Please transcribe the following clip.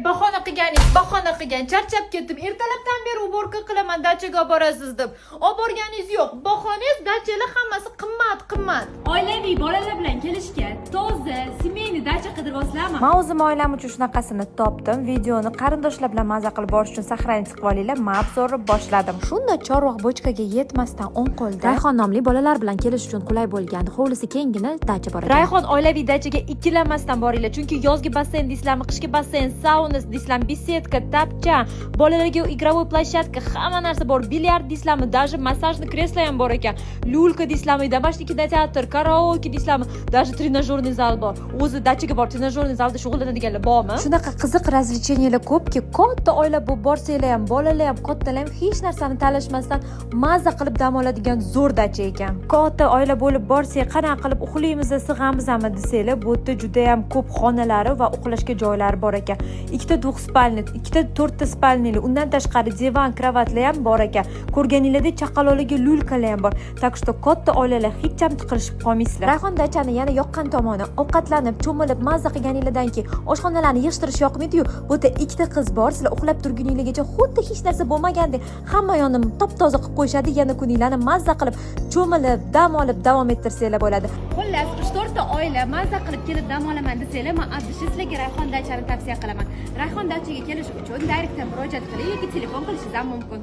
Bahona qilganingiz bahona qilgan. Charchab ketdim, ertalabdan beri уборка qilaman, dachaga olib borasiz deb olib borganingiz yo'q. Bahonangiz dachalar hammasi qimmat qimmat. Oilaviy, bolalar bilan kelishga toza, семейный dacha qidiryapsizlarmi? Man o'zim oilam uchun shunaqasini topdim. Videoni qarindoshlar bilan maza qilib borish uchun сохранить qilib olinglar. Man обзор ni boshladim. Shunda Chorvoq bochkaga yetmasdan o'ng qo'lda Rayhon nomli, bolalar bilan kelish uchun qulay bo'lgan, hovlisi kenggina dacha bor ekan. Rayhon oilaviy dachaga ikkilanmasdan boringlar, chunki yozgi basseyn deysizlarmi, qishki basseyn, sauna deysizlarmi, беседка, tapcha, bolalarga игровой площадка, hamma narsa bor. Bilyard deysizlarmi, даже массажный кресло ham bor ekan. Люлька deysizlarmi, домашний кинотеатр, караоке deysizlarmi, даже тренажерный зал bor. O'zi dachaga borib тренажерный zalda shug'ullanadiganlar bormi? Shunaqa qiziq развлечения lar ko'pki, katta oila bo'lib borsanglar ham, bolalar ham, kattalar ham hech narsani talashmasdan maza qilib dam oladigan zo'r dacha ekan. Katta oila bo'lib borsak, qanaqa qilib uxlaymiz, sig'amizmi desanglar, bu yerda judayam ko'p xonalari va uxlashga joylari bor ekan. Ikkita двухспальный, ikkita to'rtta спальный li, undan tashqari divan, kravatlar ham bor ekan. Ko'rganinglardek, chaqaloqlarga люлька lar ham bor. Так что katta oilalar hech ham tiqilishib qolmaysizlar. Rayhon dachani yana yoqqan tomoni, ovqatlanib, cho'milib, mazza qilganinglardan keyin oshxonalarni yig'ishtirish yoqmaydiyu. Bu yerda ikkita qiz bor, sizlar uxlab turguninglargacha xuddi hech narsa bo'lmagandek hamma yoqni top toza qilib qo'yishadi. Yana kuninglarni mazza qilib, cho'milib, dam olib davom ettirsanglar bo'ladi. Xullas, uch to'rtta oila mazza qilib kelib dam olaman desanglar, man от души sizlarga Rayhon dachani tavsiya qilaman. Rayhon dachaga kelish uchun direktdan murojaat qiling yoki telefon qilishingiz ham mumkin.